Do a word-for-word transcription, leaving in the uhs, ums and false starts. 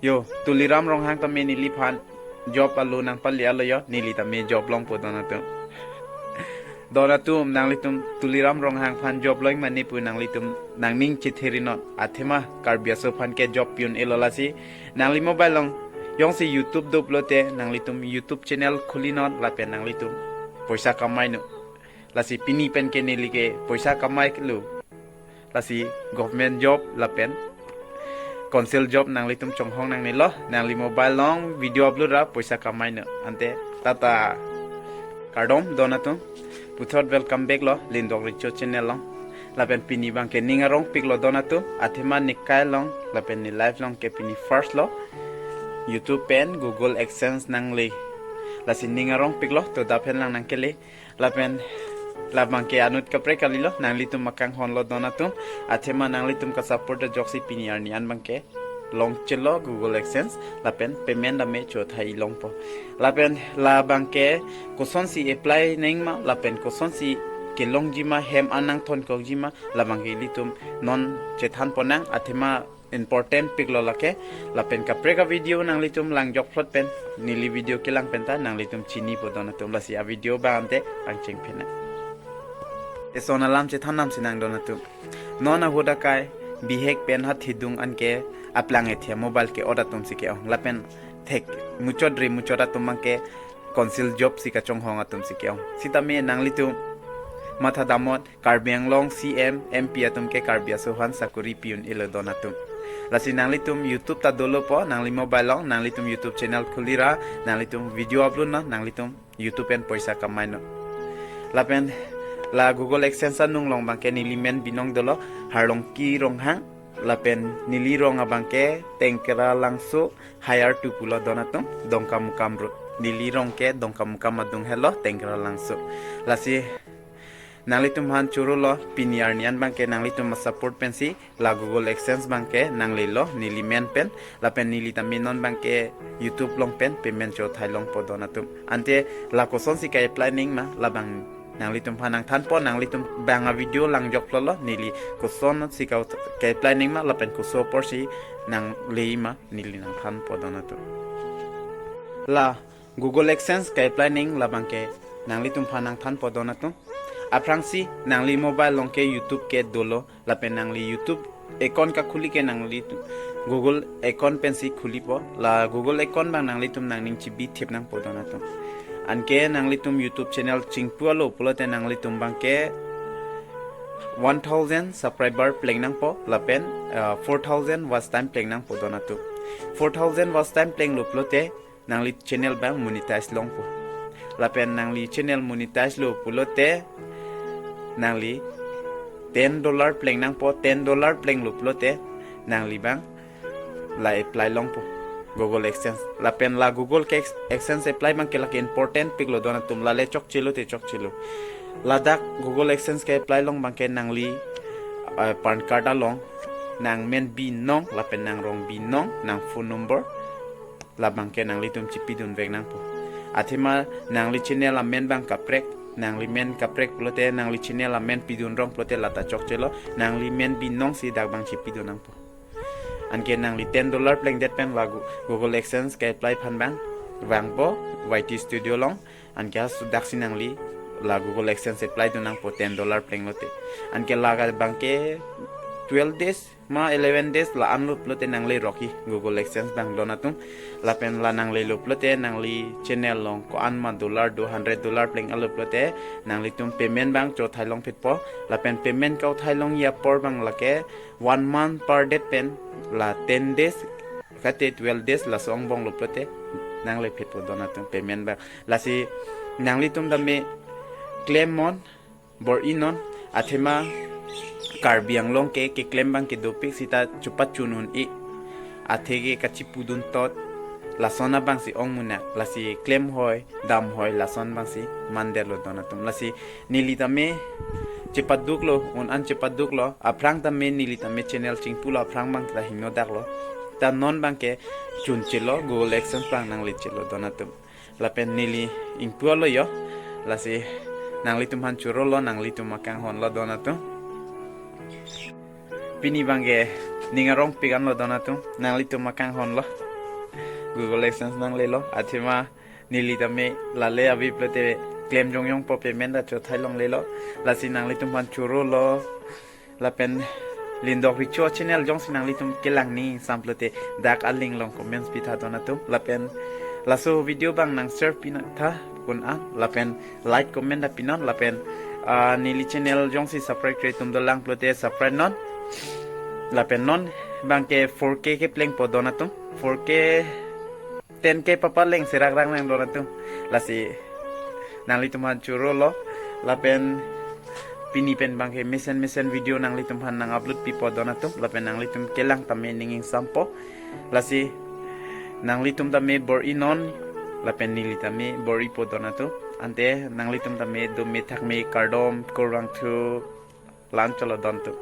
Yo, Tuliram Ronghang tame neliphan job alo nangpali alo yo, neli tame job longpo don atum. Don atum, nanglitum Tuliram Ronghang aphan job longji ma ne pu nanglitum nangning chetherinon, athema Karbi aso aphan ke job pi un-elo lasi. Nangli mobile along jongsi YouTube do pulote nanglitum YouTube channel khulinon lapen nanglitum poisa kamainon. Lasi pini pen ke neli ke poisa kamailo. Lasi government job lapen council job nanglitum chonghong nangnelo, nangli mobile along video upload ra poisa kamainon. Ante tata kardom don atum. Puthot welcome back lo Lindok Recho channel along. Lapen pini abang ke ning arongpik lo don atum. Athema ne kai along lapen ne life along ke pini first lo YouTube pen Google AdSense nangle. Lasi ning arongpik lo, to dak pen lang nangkele. Lapen labang ke anut kaprek kalilo, nanglitum akanghon lo don atum. Athema nanglitum kasupport ajoksi pini arni an abang ke longchelo Google AdSense lapen payment tame chothai longpo. Lapen labang ke kosonsi apply nangma lapen kosonsi kelongji ma, hem an nangthonkokji ma, labang ke ilitum non chethanpon nang, athema important piklo lake. Lapen kaprek avideo nanglitum langjokphlot pen, neli video kelang pen ta nanglitum chinipo don atum. Lasi avideo abang ante pangcheng phenang. Eson alam chethan nam sinang don atum. Non ahut akai bihek pen hathidung anke aplang ethe mobile ke-ot atum si ke-ong. Lapen thek muchot re muchot atum abang ke council job si kachonghong atum si ke-ong. Sitame nanglitum matha damnon, Karbi Anglong C M, M P atum ke Karbi aso aphan sakuri pi un-elo don atum. Lasi nanglitum YouTube ta dolopo, nangli mobile along nanglitum YouTube channel khuli ra, nanglitum video upload non, nanglitum YouTube pen poisa kamainon. Lapen la Google AdSense anung along abang ke neli men binong dolo, Harlongki Ronghang. Lapen neli rong abang ke Tengkeralangso, Higher two pulo don atum, Dongkamukam road. Neli rong ke Dongkamukam adung helo, Tengkeralangso. Lasi nanglitum aphan choro lo, pini arni an abang ke nanglitum asupport pensi la Google AdSense abang ke nanglelo, neli men pen. Lapen neli tame non abang ke YouTube along pen payment chothai longpo don atum. Ante la kosonsi ka-apply nangma, labang nanglitum aphan nangthanpo, nanglitum abang avideo langjokphlot lo, neli kosonsi ka, ka-apply nangma lapen koso apor si nangle ma neli nangthanpo don atum. La Google AdSense ka-apply nang labang ke nanglitum aphan nangthanpo don atum. Aphrangsi nangli mobile along ke YouTube ke dolo, lapen nangli YouTube account kakhuli ke nanglitum Google account pensi khulipo. La Google account abang nanglitum nangning chibithip nangpo don atum. Anke nanglitum YouTube channel chingpu alo pulote nanglitum abang ke one thousand subscriber pleng nangpo lapen, uh, four thousand watch time pleng nangpo don atum. Four thousand watch time plenglo pulote nangli channel abang monetize longpo. Lapen nangli channel monetize lo pulote nangli ten dollar pleng nangpo, ten dollar plenglo pulote nangli abang la apply longpo Google AdSense. Lapen la Google ke AdSense apply abang ke lake important piklo don atum, lale chokchelo te chokchelo. Ladak Google AdSense ke-apply long abang ke nangli, eh, PAN card along nang men binong lapen nang rong binong, nang phone number, labang ke nanglitum chipidun vek nangpo. Athema nangli channel amen abang kaprek, nangli men kaprek pulote, nangli channel amen pidun rong pulote lata chokchelo, nangli men binong si dak abang chipidun nangpo. Anke nangli ten dollar plengdet pen la Gu-, Google AdSense ke-apply aphan abang vangpo Y T Studio along. Anke halaso dak si nangli la Google AdSense apply dun nangpo ten dollar plenglote. Anke la abang ke twelve days ma eleven days la-an lo pulote nangle rokji Google AdSense abang don atum. Lapen la nanglelo pulote nangli channel along ko-an ma dollar do, hundred dollar pleng alo pulote nanglitum payment abang chothai longphitpo. Lapen payment kauthai longji apor abang lake one month per date pen la ten days kate twelve days laso angbong lo pulote nanglephitpo don atum payment abang. Lasi nanglitum tame claim non, bor-inon, athema Karbi Anglong ke keklem abang ke dopik sita chepachun un-e. Athe ke kachipudun tot, lason abang si ong munak, lasi claim hoi, dam hoi, lason abang si mandetlo don atum. Lasi neli tame chepaduklo, un-an chepaduklo, aphrang tame neli tame channel chingpulo, aphrang abang ta hingnodaklo. Ta non abang ke chunchelo, Google AdSense abang nanglechelo don atum. Lapen neli ingpu alo yo, lasi nanglitum aphan chorolo, nanglitum akanghonlo don atum. Pini abang ke ning arongpik anlo don atum, nanglitum akanghonlo. Google AdSense nanglelo, athema neli tame lale ave pulote klem jongjongpo, payment ta chothai longlelo. Lasi nanglitum aphan chorolo. Lapen Lindok Recho channel jongsi nanglitum kelang ning ingsam pulote dak a-link along comments pitha don atum. Lapen laso video abang nang share pinang tha kun a. Lapen like, comment ta pinon. Lapen ah, neli channel jongsi subscribe kre atum dolang pulote subscribe non. Lapen non abangke four K keplengpo don atum. Four K, ten K papaleng serak rang nang don atum. Lasi nanglitum aphan chorolo. Lapen pini pen abangke mesen mesen video nanglitum aphan nang upload pipo don atum. Lapen nanglitum kelang tame ning ingsampo. Lasi nanglitum tame bor-i non. Lapen neli tame bor-ipo don atum. Ante nanglitum tame dome thakme, kardom, kurvangthu, la-an cholo don atum.